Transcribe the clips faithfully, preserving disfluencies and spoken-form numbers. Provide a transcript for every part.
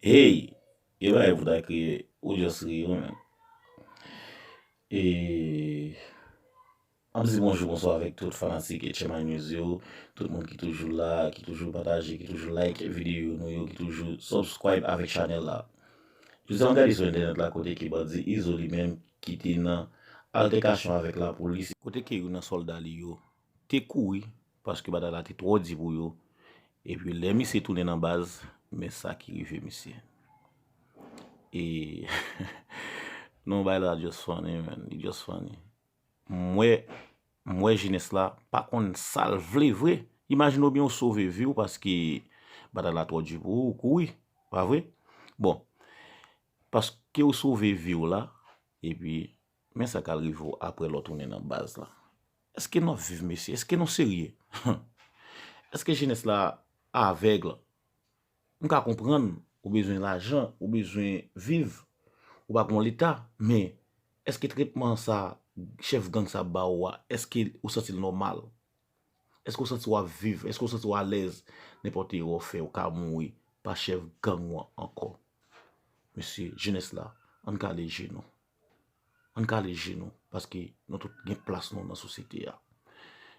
Hey! Gen bagay pou ta kriye, ou just ri, wi, men. E, m ap di bonjou, bonswa avèk tout fanatik H M I News yo, tout moun ki toujou la, ki toujou pataje, ki toujou like videyo nou yo, ki toujou subscribe avèk chanèl la. Jodi a, m gade sou entènèt la kote ke bandi Izo li menm ki te nan altèkasyon avèk lapolis, kote ke youn nan sòlda li yo te kouri paske batay la te twò di pou yo. Epi lè misye tounen nan baz, men sa ki rive misye. E non, bagay la just funny, man. Li just funny. M wè, m wè jenès la pa konn sa l vle vre. Imajine w byen ou sove vi w paske batay la twò di pou ou, ou kouri, pa vre? Bon, paske ou sove vi w la, epi men sa k al rive w apre lè w tounen nan baz la. Èske n ap viv, mesye? Èske nou serye? Èske jenès la avèg? M ka konprann ou bezwen lajan, ou bezwen viv, ou pa gon leta, men èske tretman sa chèf gang sa ba ou a, èske ou santi l nòmal? Èske ou santi w ap viv? Èske ou santi w alèz? Nenpòt erè w fè, ou ka mouri pa chèf gang ou an ankò. Mesye, jenès la, ann kale je nou. Ann kale je nou, paske nou tout gen plas nou nan sosyete a.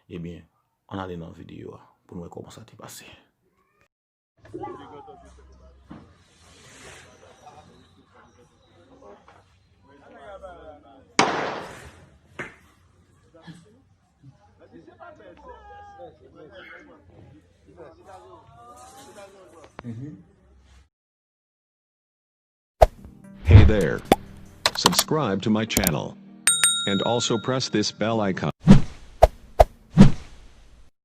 Ebyen, ann ale nan videyo a pou n wè kòman sa te pase. Hey there. Subscribe to my channel. And also press this bell icon.